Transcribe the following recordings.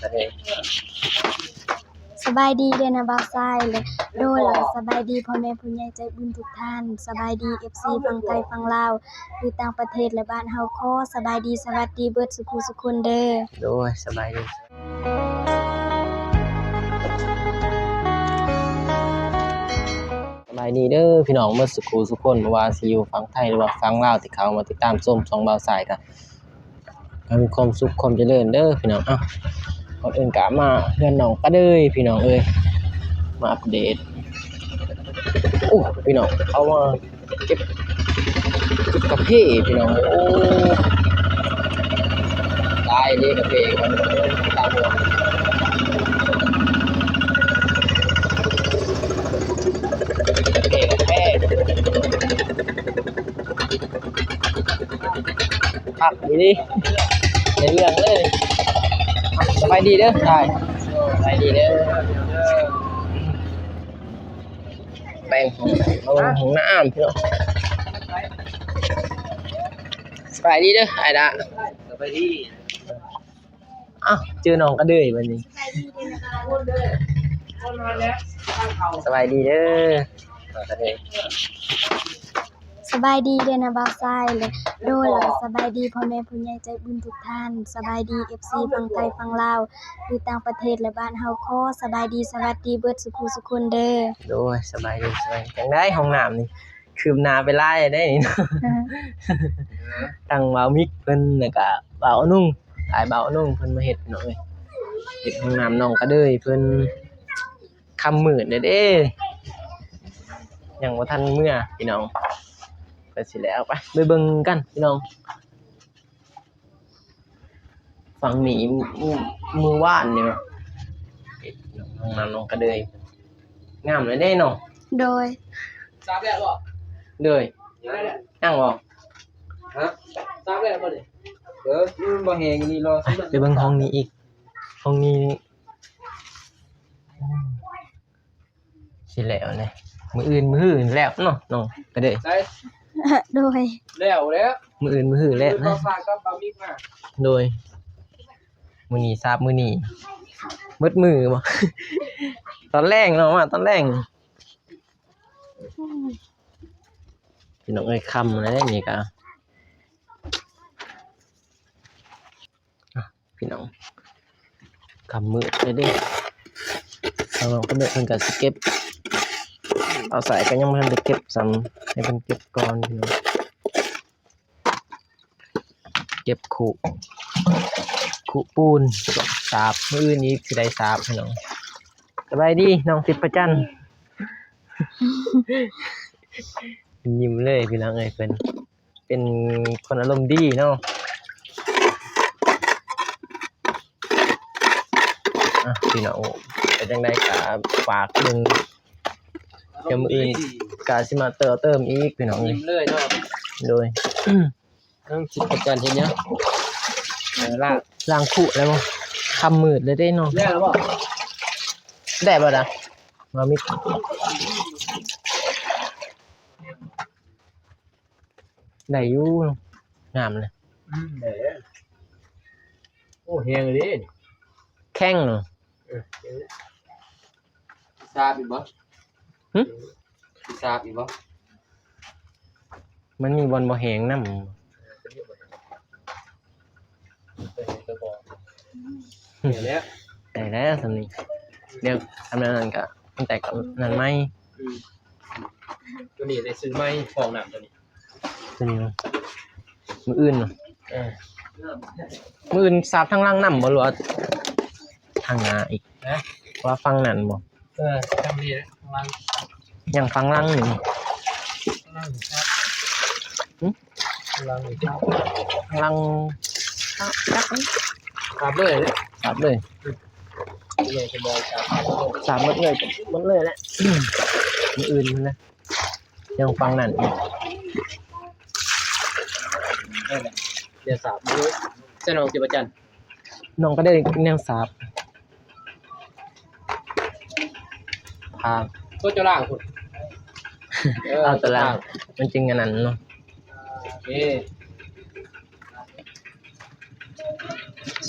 ສະບາຍດີເດີນະບ່າວຊາຍ ແລະ ໂດຍ ແລ້ວກໍສະບາຍດີພໍ່ແມ່ຜູ້ໃຫຍ່ໃຈບຸນທຸກທ່ານ, ສະບາຍດີເອັຟຊີຝັ່ງໄທຝັ່ງລາວ ຢູ່ຕ່າງປະເທດ ແລະ ບ້ານເຮົາ ຂໍສະບາຍດີສະຫວັດດີເບິດສຸຜູ້ສຸຄົນເດີ. ໂດຍ ສະບາຍດີ. ສະບາຍດີເດີພີ່ນ້ອງເບິດສຸຜູ້ສຸຄົນ ບໍ່ວ່າຊິຢູ່ຝັ່ງໄທ ຫຼືວ່າຝັ່ງລາວ ທີ່ເຂົ້າມາຕິດຕາມຊົມຊ່ອງບ່າວຊາຍ ກໍ ໃຫ້ມີຄວາມສຸກຄວາມຈະເລີນເດີພີ່ນ້ອງ. ເອົ້າ ກ່ອນອື່ນກໍມາເຮືອນນ້ອງກະເດີຍພີ່ນ້ອງເອີຍ ມາອັບເດດ. ໂອ້ ພີ່ນ້ອງ ເຂົາມາເກັບ ເກັບກາເຟພີ່ນ້ອງເອີຍ. ໂອ້ ຫຼາຍເດ້ກາເຟ ຕາມຫົວ ກາເຟ ກາເຟ. ຄັກອີ່ຫຼີ ໃນເລື່ອງເລີຍ. ສະບາຍດີເດີອ້າຍ. ສະບາຍດີເດີ. ແບ່ງຫ້ອງ ຫ້ອງນ້ຳພີ່ນ້ອງ. ສະບາຍດີເດີອ້າຍດາ. ສະບາຍດີ. ອ້າວ ເຈີນ້ອງກະເດີຍບັດນີ້. ສະບາຍດີເດີ ນ້ອງກະເດີຍ. ສະບາຍດີເດີນະບ່າວຊາຍ ແລະ ໂດຍ ແລ້ວກໍສະບາຍດີພໍ່ແມ່ຜູ້ໃຫຍ່ໃຈບຸນທຸກທ່ານ, ສະບາຍດີເອັຟຊີຝັ່ງໄທຝັ່ງລາວ ຢູ່ຕ່າງປະເທດ ແລະ ບ້ານເຮົາ ຂໍສະບາຍດີສະຫວັດດີເບິດສຸຜູ້ສຸຄົນເດີ. ໂດຍ ສະບາຍດີ ສະບາຍດີ. ຈັ່ງໃດຫ້ອງນ້ຳນີ້ ຄືບໜ້າໄປຫຼາຍແລ້ວເດ້ນີ້ເນາະ. ທັງບ່າວມິກເພິ່ນ ແລ້ວກະບ່າວອະນຸງ ອ້າຍບ່າວອະນຸງເພິ່ນມາເຮັດພີ່ນ້ອງເອີຍ. ເຮັດຫ້ອງນ້ຳນ້ອງກະເດີຍເພິ່ນ. ຄ່ຳມືດແລ້ວເດ້ ຍັງບໍ່ທັນເມືອພີ່ນ້ອງ. ເພິ່ນຊິແລ້ວ ໄປ ໄປເບິ່ງກັນພີ່ນ້ອງ. ຝັ່ງນີ້ ມື້ ມື້ວານນີ້ເນາະ ຫ້ອງນ້ຳນ້ອງກະເດີຍ ງາມແລ້ວເດ້ເນາະ. ໂດຍ. ສາບແລ້ວບໍ່? ໂດຍ. ຍັງບໍ່? ຮະ? ສາບແລ້ວບໍ່ນີ້? ເອີ ມັນບໍ່ແຫ້ງນີ້ ລໍ ໄປເບິ່ງຫ້ອງນີ້ອີກ. ຫ້ອງນີ້ ຊິແລ້ວແຫຼະ ມື້ອື່ນມື້ຮືແລ້ວເນາະ ນ້ອງກະເດີຍ. ໂດຍ. ແລ້ວແລ້ວ ມື້ອື່ນມື້ຮືແລ້ວນະ. ໂດຍ. ມື້ນີ້ສາບ ມື້ນີ້ ໝົດມື້ບໍ່? ຕອນແລງເນາະ ມາຕອນແລງ. ພີ່ນ້ອງເອີຍ ຄ່ຳແລ້ວນີ້ກະ ພີ່ນ້ອງ ຄ່ຳມືດເລີຍເດ້. ທາງນ້ອງກະເດີຍເພິ່ນກະຊິເກັບ ເອົາໃສ່ກະຍັງບໍ່ທັນໄດ້ເກັບຊ້ຳ ໃຫ້ເພິ່ນເກັບກ່ອນພີ່ນ້ອງ. ເກັບຄຸ ຄຸປູນ ສາບ ມື້ອື່ນອີກຊິໄດ້ສາບພີ່ນ້ອງ. ສະບາຍດີນ້ອງທິບພະຈັນ. ຍິ້ມເລີຍພີ່ນ້ອງເອີຍ ເພິ່ນ ເປັນຄົນອາລົມດີເນາະ. ອ່ະ ພີ່ນ້ອງ ເປັນຈັ່ງໃດກະຝາກເບິ່ງ ດຽວມື້ອື່ນກະຊິມາເຕີມອີກພີ່ນ້ອງເອີຍ. ຍິ້ມເລີຍເນາະ. ໂດຍ. ນ້ອງທິບພະຈັນເຮັດຫຍັງ? ເອີ ລ້າງ ລ້າງຄຸແລ້ວບໍ່? ຄ່ຳມືດແລ້ວເດ້ນ້ອງ. ແລ້ວບໍ່? ໄດ້ບໍ່ດາ? ມາມິດ ໄດ້ຢູ່ ງາມເລີຍ. ອືມ ໄດ້ແລ້ວ. ໂອ້ ແຮງເລີຍເດ້ ແຂງເນາະ. ເອີ ສາບອີກບໍ່? ຫຶ? ສາບອີກບໍ່? ມັນມີບ່ອນບໍ່ແຮງນຳ. ໄດ້ແລ້ວ ໄດ້ແລ້ວສ່ຳນີ້. ດຽວທຳນັ້ນກະ ມັນແຕກກະນັ້ນໃໝ່. ອືມ ໂຕນີ້ໄດ້ຊື້ໃໝ່ ຟອງນ້ຳໂຕນີ້. ໂຕນີ້ ມື້ອື່ນ ເອີ ມື້ອື່ນສາບທາງຫຼັງນຳບໍ່ ຫຼືວ່າທາງໜ້າອີກ? ຮະ? ວ່າຝັ່ງນັ້ນບໍ່? ເອີ ທາງນີ້ແຫຼະ ທາງຫຼັງ. ຍັງຝັ່ງຫຼັງນີ້. ຫຼັງນີ້ສາບ. ຫຶ? ຫຼັງນີ້ສາບ. ຫຼັງ ສາບເລີຍເດ້. ສາບເລີຍ. ອືມ ສາບໝົດເລີຍ ໝົດເລີຍແຫຼະ. ມື້ອື່ນພຸ້ນແຫຼະ. ຍັງຝັ່ງນັ້ນອີກ. ເອີ ດຽວສາບຢູ່ ໃສ່ນ້ອງຈິບປະຈັນ ນ້ອງກະເດີຍແນວສາບ. ພາ ໂຕຈະລ້າງພຸ້ນ. ເອີ ເອົາຕະລາງ ມັນຈຶ່ງອັນນັ້ນເນາະ. ໂອເ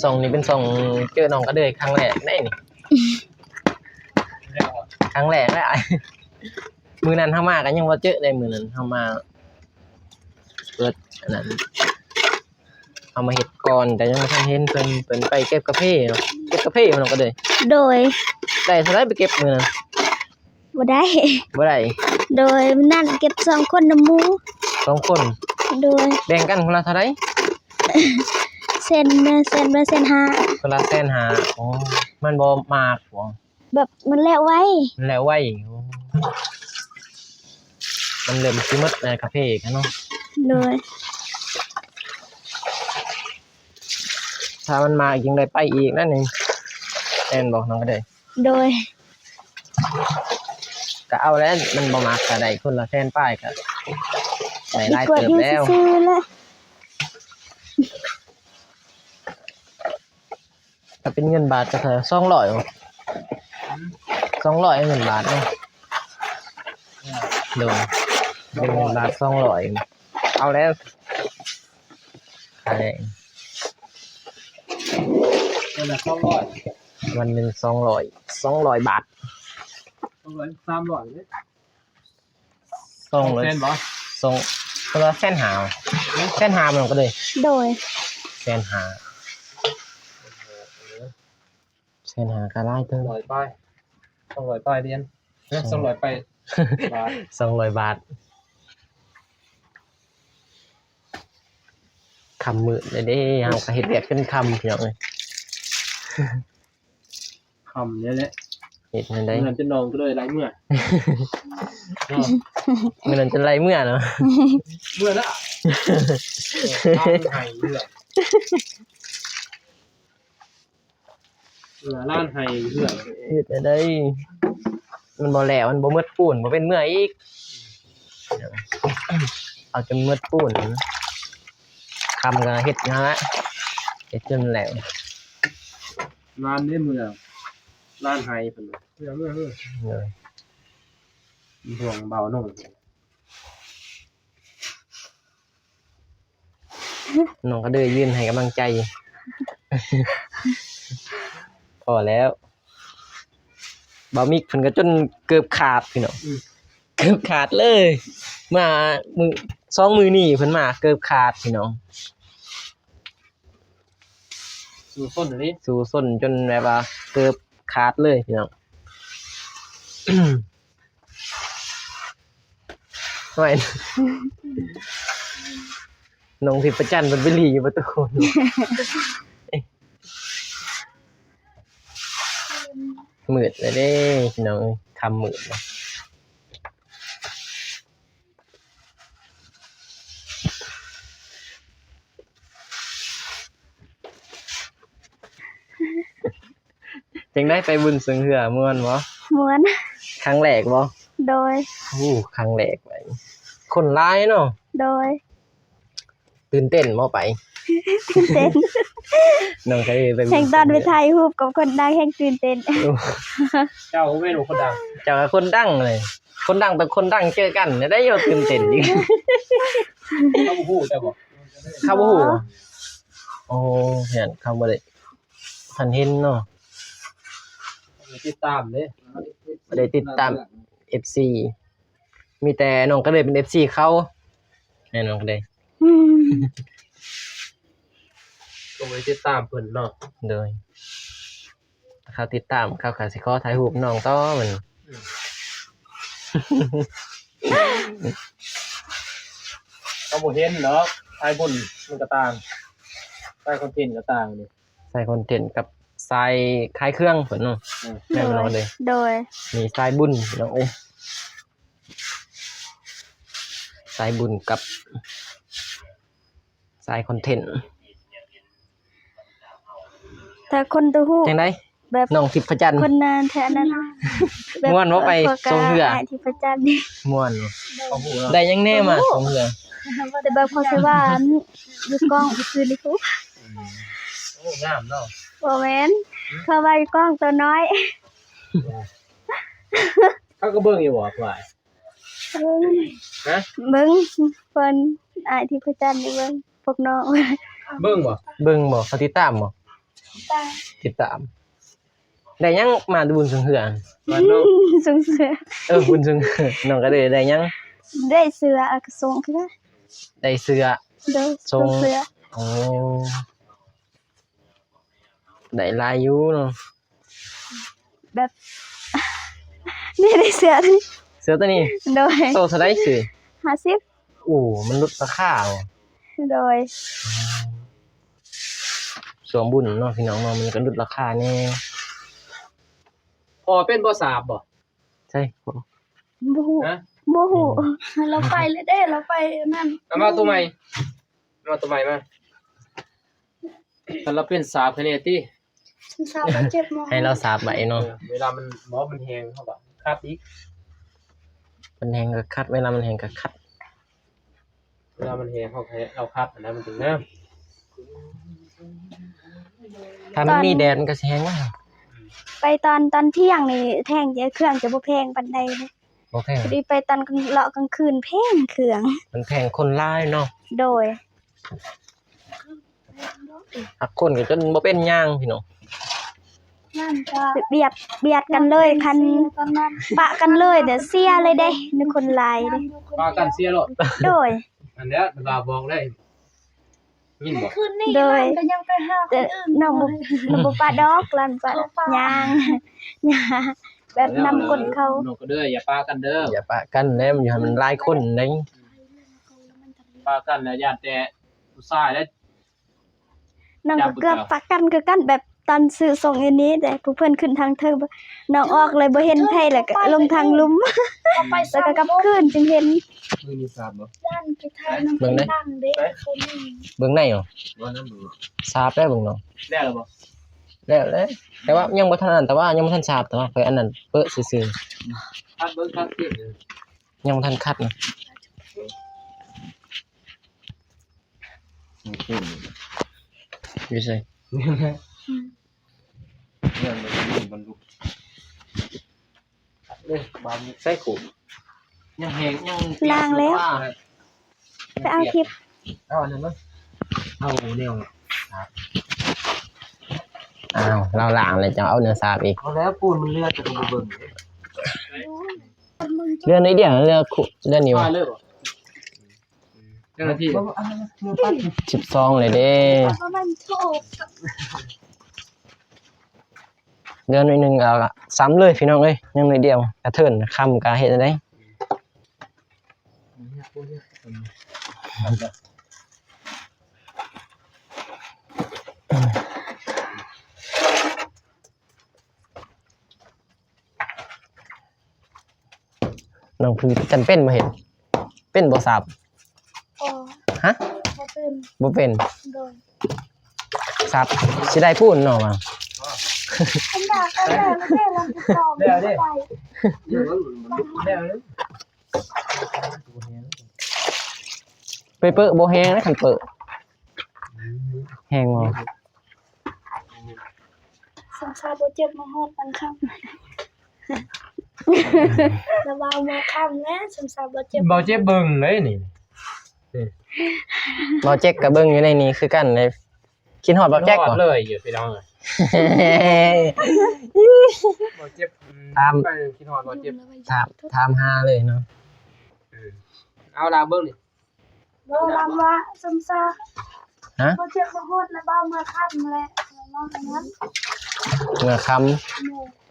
ຄ. ຊ່ອງນີ້ເປັນຊ່ອງເຈີນ້ອງກະເດີຍຄັ້ງແລກເດ້ນີ້ ຄັ້ງແລກເລີຍອ້າຍ. ມື້ນັ້ນເຮົາມາກໍຍັງບໍ່ເຈີເດ້ ມື້ນັ້ນເຮົາມາເປີດອັນນັ້ນ ເຮົາມາເຮັດກ່ອນ ແຕ່ຍັງບໍ່ທັນເຫັນເພິ່ນ ເພິ່ນໄປເກັບກາເຟເນາະ ເກັບກາເຟບໍ່ນ້ອງກະເດີຍ? ໂດຍ. ໄດ້ເທົ່າໃດໄປເກັບມື້ນັ້ນ? ບໍ່ໄດ້ ບໍ່ໄດ້. ໂດຍ. ມື້ນັ້ນເກັບສອງຄົນນຳໝູ່ ສອງຄົນ. ໂດຍ. ແບ່ງກັນຄົນລະເທົ່າໃດ? ແສນ ແສນ ແສນຫ້າ ຄົນລະແສນຫ້າ. ໂອ້ ມັນບໍ່ໝາກບໍ່? ແບບມັນແລ້ວໄວ ມັນແລ້ວໄວ. ໂອ້ ມັນເລີ່ມຊິໝົດແລ້ວກາເຟກັນເນາະ. ໂດຍ. ຖ້າມັນມາອີກ ຈຶ່ງໄດ້ໄປອີກນັ້ນນີ້ ແມ່ນບໍ່ນ້ອງກະເດີຍ? ໂດຍ. ກະເອົາແລ້ວ ມັນບໍ່ມັກກະໄດ້ຄົນລະແສນປາຍ ກະໄດ້ຫຼາຍເຕີບແລ້ວ. ຖ້າເປັນເງິນບາດກໍເທົ່າ ສອງຮ້ອຍ ສອງຮ້ອຍເງິນບາດເນາະ. ໂດຍ. ເປັນເງິນບາດສອງຮ້ອຍ ເອົາແລ້ວ ຄ່າແຮງ ວັນລະສອງຮ້ອຍ ວັນໜຶ່ງສອງຮ້ອຍ ສອງຮ້ອຍບາດ ສອງຮ້ອຍ ສາມຮ້ອຍເດ້. ສອງຮ້ອຍ ສອງ ຄົນລະແສນຫ້າ ແສນຫ້າມັນກໍໄດ້. ໂດຍ. ແສນຫ້າ ແສນຫ້າກໍຫຼາຍເຕີບ ຮ້ອຍປາຍ ສອງຮ້ອຍປາຍຫຼຽນ ເອີ ສອງ ສອງຮ້ອຍປາຍບາດ ສອງຮ້ອຍບາດ. ຄ່ຳມືດແລ້ວເດ້ ເຮົາກໍເຮັດວຽກຈົນຄ່ຳ ພີ່ນ້ອງເອີຍ. ຄ່ຳແລ້ວແຫຼະ ເຮັດແນວໃດ? ມື້ນັ້ນຈົນນ້ອງກໍເລີຍໄລ່ເມືອ ເນາະ ມື້ນັ້ນຈົນໄລ່ເມືອເນາະ ເມືອລະ ເອີ ໄລ່ເມືອ ເອີ ລ້ານໄຮ່ເຮືອນ ເຮັດແນວໃດ? ມັນບໍ່ແລ້ວ ມັນບໍ່ໝົດປູນ ບໍ່ເປັນເມືອອີກ. ເອົາຈົນໝົດປູນ ຄ່ຳກໍເຮັດຫັ້ນລະ ເຮັດຈົນແລ້ວ. ລ້ານເດ້ເມືອ ລ້ານໄຮ່ເພິ່ນ ເມືອ ເມືອ ເມືອ ເອີ ເປັນຫ່ວງເບົາໜຸ່ງ. ນ້ອງກະເດີຍຢືນໃຫ້ກຳລັງໃຈ ພໍແລ້ວ. ບ່າວມິກເພິ່ນກໍຈົນເກີບຂາດພີ່ນ້ອງ ອືມ ເກີບຂາດເລີຍ ມາມື້ ສອງມື້ນີ້ເພິ່ນມາເກີບຂາດພີ່ນ້ອງ. ສູ້ຊົນອີ່ຫຼີ ສູ້ຊົນຈົນແບບວ່າເກີບຂາດເລີຍພີ່ນ້ອງ. ໂອ້ຍ ນ້ອງທິບພະຈັນເພິ່ນໄປຫຼີ່ຢູ່ປະຕູ ມືດແລ້ວເດ້ພີ່ນ້ອງເອີຍ ຄ່ຳມືດແລ້ວ. ຈັ່ງໃດໄປບຸນຊ່ວງເຮືອ ມ່ວນບໍ່? ມ່ວນ. ຄັ້ງແລກບໍ່? ໂດຍ. ໂອ້ ຄັ້ງແລກ ຄົນຫຼາຍເນາະ? ໂດຍ. ຕື່ນເຕັ້ນບໍ່ໄປ? ຕື່ນເຕັ້ນ ນ້ອງໄປ ໄປ ແຮ່ງຕອນໄປຖ່າຍຮູບກັບຄົນດັງແຮ່ງຕື່ນເຕັ້ນ. ໂອ້ ເຈົ້າແມ່ນຄົນດັງ ເຈົ້າກໍຄົນດັງເລີຍ ຄົນດັງຕໍ່ຄົນດັງເຈີກັນ ໄດ້ຢູ່ຕື່ນເຕັ້ນອີກ. ເຂົາບໍ່ຮູ້ເຈົ້າບໍ່? ເຂົາບໍ່ຮູ້. ບໍ່. ໂອ້ ແມ່ນ ເຂົາບໍ່ໄດ້ ທ່ານເຫັນເນາະ ບໍ່ໄດ້ຕິດຕາມເດ້ ບໍ່ໄດ້ຕິດຕາມເອັຟຊີ ມີແຕ່ນ້ອງກະເລີຍເປັນເອັຟຊີເຂົາ ແມ່ນນ້ອງກະເລີຍ ອືມ ກໍບໍ່ໄດ້ຕິດຕາມເພິ່ນເນາະ. ໂດຍ ເຂົາຕິດຕາມ ເຂົາກໍຊິຂໍຖ່າຍຮູບນ້ອງຕໍ່ມັນ ອືມ ເຂົາບໍ່ເຫັນດອກ ສາຍບຸນມັນກໍຕ່າງ ສາຍຄອນເທັນກໍຕ່າງເດ້. ສາຍຄອນເທັນກັບສາຍຂາຍເຄື່ອງເພິ່ນເນາະ. ອືມ ແມ່ນບໍ່ນ້ອງເດ້? ໂດຍ ນີ້ສາຍບຸນພີ່ນ້ອງເອີຍ ສາຍບຸນກັບສາຍຄອນເທັນ. ຖ້າຄົນຕົວຮູ້ ຈັ່ງໃດ? ແບບນ້ອງທິບພະຈັນ ຄົນນານແທ້ນັ້ນ ແບບ ມ່ວນບໍ່ໄປ ເອີ ຊ່ວງເຮືອ ອ້າຍທິບພະຈັນນີ້ ມ່ວນບໍ່? ໄດ້ຫຍັງແດ່ມາຊ່ວງເຮືອ? ແຕ່ແບບເຂົາຊິວ່າຢູ່ກ້ອງຄືນນີ້ພຸ້ນ. ອືມ ໂອ້ ງາມເນາະ. ບໍ່ແມ່ນ ເຂົາວ່າຢູ່ກ້ອງຕົວນ້ອຍ ເຂົາກໍເບິ່ງຢູ່ບໍ່? ວ່າ ເບິ່ງ ຮະ? ເບິ່ງ ເພິ່ນ ອ້າຍທິບພະຈັນນີ້ເບິ່ງ ພວກນ້ອງ ເບິ່ງບໍ່? ເບິ່ງບໍ່? ເຂົາຕິດຕາມບໍ່? ຕິດຕາມ ຕິດຕາມ. ໄດ້ຫຍັງມາແຕ່ບຸນຊ່ວງເຮືອ? ມາເນາະ ຊ່ວງເສືອ. ເອີ ບຸນຊ່ວງເຮືອ ນ້ອງກະເລີຍໄດ້ຫຍັງ? ໄດ້ເສື້ອ ແລ້ວກະສົ່ງຄືກັນ. ໄດ້ເສື້ອ ໂດຍ ສົ່ງ ສົ່ງເສື້ອ. ໂອ້ ໄດ້ຫຼາຍຢູ່ເນາະ ແບບ ນີ້ ໄດ້ເສື້ອໂຕນີ້ ເສື້ອໂຕນີ້. ໂດຍ. ໂຕເທົ່າໃດຊື່? ຫ້າສິບ. ໂອ້ ມັນຫຼຸດລາຄາບໍ? ໂດຍ. ຊ່ວງບຸນເນາະ ພີ່ນ້ອງເນາະ ມັນກະຫຼຸດລາຄາແດ່. ພໍ່ເປັນບໍ່ສາບບໍ່? ໃຊ່ ບໍ່ຮູ້ ຮະ? ບໍ່ຮູ້. ອືມ ລາວໄປແລ້ວເດ້ ລາວໄປອັນນັ້ນ. ເອົາມາໂຕໃໝ່ ເອົາໂຕໃໝ່ມາ. ຄັນລາວເປັນສາບໃຫ້ແດ່ຕິ ສາບບາດເຈັບໝໍ ໃຫ້ລາວສາບໄວ້ເນາະ. ເອີ ເວລາມັນ ໝໍມັນແຮງ ເຮົາກະຂັດອີກ. ມັນແຮງກະຂັດ ເວລາມັນແຮງກະຂັດ. ເວລາມັນແຮງ ເຮົາໃຫ້ເອົາຂັດຫັ້ນນະ ມັນຈຶ່ງງາມ. ຖ້າມັນມີແດດມັນກະຊິແຮງໄວ. ໄປຕອນ ຕອນທ່ຽງນີ້ແພງ ເຄື່ອງຈະບໍ່ແພງປານໃດເດ້. ບໍ່ແພງ. ພໍດີໄປຕອນ ເລາະກາງຄືນແພງເຄື່ອງ. ມັນແພງຄົນຫຼາຍເນາະ. ໂດຍ. ຫາກຄົນກະຈົນບໍ່ເປັນຫຍັງ ພີ່ນ້ອງ. ບຽດ ບຽດກັນເລີຍ ຄັນປະກັນເລີຍ ດຽວເສຍເລີຍເດ້ ມີຄົນຫຼາຍເດ້. ປະກັນເສຍໂລດ. ໂດຍ. ອັນເດ ລາວບອກໄດ້ ຍິນບໍ່? ຄືນນີ້ ໂດຍ ກະຍັງໄປຫາຄົນອື່ນ. ນ້ອງບໍ່ ນ້ອງບໍ່ປະດອກ ລາວປະ ຍ່າງ ຍ່າງແບບນຳຄົນເຂົາ. ນ້ອງກະເລີຍ ຢ່າປະກັນເດີ ຢ່າປະກັນແຫຼະ ມັນຢູ່ຫັ້ນມັນຫຼາຍຄົນເດ້. ປະກັນແລ້ວຢ້ານແຕ່ຜູ້ຊາຍແຫຼະ. ນ້ອງກະເກືອບປະກັນຄືກັນ ແບບຕອນຊື້ສົ່ງຢູ່ນີ້ເດ້ ຜູ້ເພິ່ນຂຶ້ນທາງເທິງ ນ້ອງອອກເລີຍ ບໍ່ເຫັນໃຜ ແລ້ວກະລົງທາງລຸ່ມ ແລ້ວກະກັບຄືນຈຶ່ງເຫັນ. ມື້ນີ້ສາບບໍ່? ເບິ່ງໄດ້ ເບິ່ງໄດ້ຫວາ? ສາບແລ້ວເບິ່ງເນາະ. ແລ້ວແລ້ວບໍ່? ແລ້ວແລ້ວ ແຕ່ວ່າຍັງບໍ່ທັນອັນ ແຕ່ວ່າຍັງບໍ່ທັນສາບ ແຕ່ວ່າຂ້ອຍອັນນັ້ນເປິດຊື່ໆ. ຄັດເບິ່ງ ຄັດເບິ່ງ ຍັງບໍ່ທັນຄັດນະ. ຢູ່ໃສ? ໃສ່ໂຄກ ຍັງແຮງ ຍັງ ລ້າງແລ້ວ. ໄປເອົາທິບ ເອົາອັນນັ້ນມາ ເອົາແນວ ອ້າວ ລາວລ້າງແລ້ວ ເຈົ້າເອົາແນວສາບອີກ. ເອົາແລ້ວ ປູນມັນເຫຼືອ ແຕ່ກະບໍ່ເບິ່ງ ເຫຼືອໜ້ອຍດຽວ ເຫຼືອ ເຫຼືອນີ້ຫວາ? ເຈົ້າໜ້າທີ່ ສິບສອງເລີຍເດ້. ເດືອນໜ້ອຍໜຶ່ງກະຊ້ຳເລີຍພີ່ນ້ອງເອີຍ ຍັງໜ້ອຍດຽວ ກະເທີນ ຄ່ຳກະເຮັດແນວໃດ. ນ້ອງຄືຈັນເປັນບໍ່ເຫັນ ເປັນບໍ່ສາບ? ບໍ່ ຮະ ບໍ່ເປັນ ບໍ່ເປັນ. ໂດຍ. ສາບຊິໄດ້ປູນເນາະວ່າ ອັນດາ ອັນດາ ແລ້ວເດ້ ແລ້ວເດ້ ແລ້ວເດ້ ໄປເປີ້ບໍ່ແຮງນະ ຄັນເປີ້ແຮງບໍ່? ສົງສາຍບໍ່ເຈັບມາຮອດປານຄ່ຳ ລະເວົ້າມາຄ່ຳແລ້ວ ສົງສາຍບໍ່ເຈັບ ບໍ່ເຈັບເບິ່ງເລີຍນີ້ ບໍ່ເຈັບກະເບິ່ງຢູ່ໃນນີ້ຄືກັນເດ້. ຄິດຮອດບໍ່ແຈັກບໍ່? ເລີຍຢູ່ພີ່ນ້ອງເອີຍ ບໍ່ເຈັບ ອືມ ຖາມ ໄປຄິດຮອດບໍ່ເຈັບ ຖາມ ຖາມຫາເລີຍເນາະ. ເອີ ເອົາລາງເບິ່ງນີ້ ບໍ່ລາງວ່າສົງສາຍ ຮະ ບໍ່ເຈັບມາຮອດລະເວົ້າມາຄ່ຳແຫຼະ ເມື່ອຄ່ຳ ໂດຍ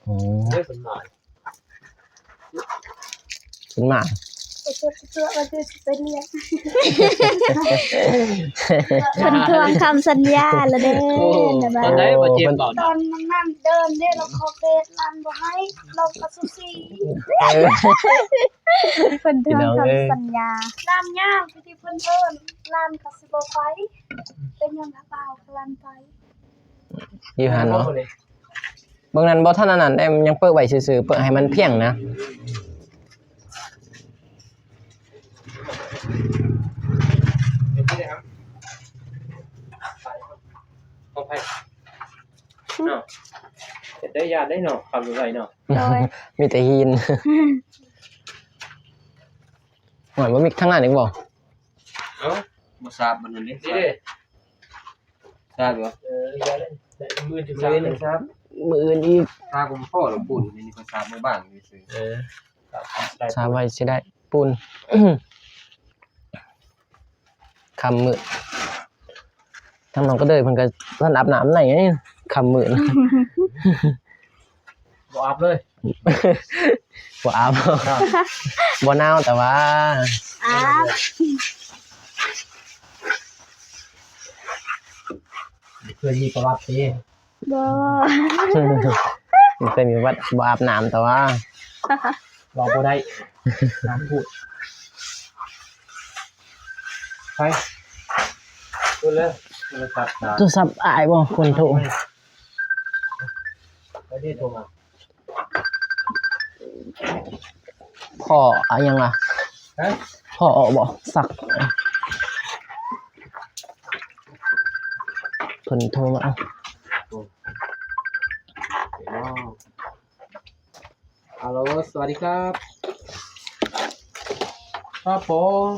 ອືມ ເອີ ເພິ່ນມາ ເພິ່ນມາ ເພິ່ນທວງຄຳສັນຍາລະເດ້. ໂອ້ ຕອນໃດບໍ່ເຈັບ ຕອນນັ້ນເດີນເດ້ ລາວຂໍເຟສ ລາວບໍ່ໃຫ້ ລາວກະຊູຊີ ເອີ ເພິ່ນທວງຄຳສັນຍາ ລາວຍ່າງທີ່ເພິ່ນເອີ້ນ ລາວກະຊິບໍ່ໄປ ເປັນຫຍັງລະບ່າວ ລາວໄປ ຢູ່ຫັ້ນເນາະ. ເບິ່ງນັ້ນບໍ່ທັນອັນນັ້ນເດ້ ຍັງເປີ້ໄວ້ຊື່ໆ ເປີ້ໃຫ້ມັນພຽງນະ. ຂອງໃຜ? ເນາະ ເຮັດໄດ້ ຢ້ານໄດ້ເນາະ ເຂົ້າຢູ່ໄວເນາະ. ໂດຍ ມີແຕ່ຫີນ ໂອ້ຍ ບໍ່ມີທາງນັ້ນອີກບໍ່? ເອົ້າ ບໍ່ຊາບ ມັນນັ້ນເດ້ ນີ້ເດ້ ຊາບຢູ່ ເອີ ຢ່າເລີຍ ມື້ອື່ນ ມື້ອື່ນອີກ ຫາກໍບໍ່ພໍດອກປູນ ນີ້ກໍສາບມື້ບ້ານຊື່ໆ ເອີ ສາບໄວ້ຊິໄດ້ປູນ ຄ່ຳມືດ ທາງນ້ອງກະເດີຍເພິ່ນກໍທັນອາບນ້ຳໃນ ຄ່ຳມືດ ບໍ່ອາບເລີຍ ບໍ່ອາບ ບໍ່ໜາວແຕ່ວ່າ ອາບ ເຄີຍມີປະຫວັດຕິ? ບໍ່ ເຄີຍມີປະຫວັດບໍ່ອາບນ້ຳ ແຕ່ວ່າ ເວົ້າບໍ່ໄດ້ ຫ້າມພູດ ໄປ ໂທເລີຍ ໂທລະສັບ ໂທລະສັບອ້າຍບໍ່? ຄົນໂທ ໃຜເດ້ໂທມາ? ພໍ່ ອາ ຫຍັງລະ? ຮະ? ພໍ່ອອກບໍ່? ສັກ ເພິ່ນໂທມາ ໂອ້ ຮາໂລ ສະຫວັດດີຄັບ ຄັບຜົມ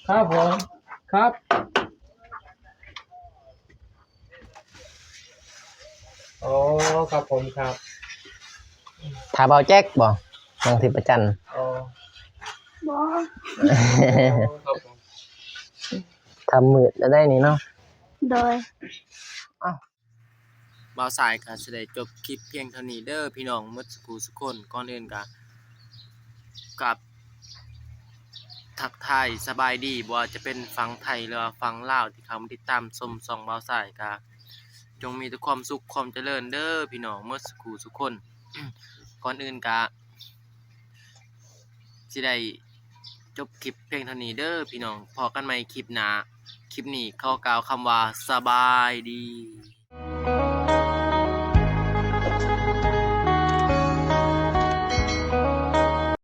ຄັບຜົມ ຄັບ ໂອ້ ຄັບຜົມ ຄັບ ຖ້າບ່າວແຈັກບໍ່? ນ້ອງທິບປະຈັນ ໂອ້ ບໍ່ ຄັບຜົມ ຄ່ຳມືດແລ້ວໄດ໋ນີ້ເນາະ ໂດຍ ເອົ້າ ບ່າວຊາຍກໍຊິໄດ້ຈົບຄລິບພຽງເທົ່ານີ້ເດີພີ່ນ້ອງໝົດສູ່ຜູ້ສູ່ຄົນ. ກ່ອນອື່ນກໍ ກັບທັກທາຍສະບາຍດີ ບໍ່ວ່າຈະເປັນຝັ່ງໄທ ຫຼືວ່າຝັ່ງລາວ ທີ່ເຂົ້າມາຕິດຕາມຊົມຊ່ອງບ່າວຊາຍ ກໍຈົ່ງມີແຕ່ຄວາມສຸກຄວາມຈະເລີນເດີພີ່ນ້ອງໝົດສູ່ຜູ້ສູ່ຄົນ. ກ່ອນອື່ນກໍ ຊິໄດ້ຈົບຄລິບພຽງເທົ່ານີ້ເດີພີ່ນ້ອງ. ພໍ້ກັນໃໝ່ຄລິບໜ້າ. ຄລິບນີ້ຂໍກ່າວຄຳວ່າ ສະບາຍດີ.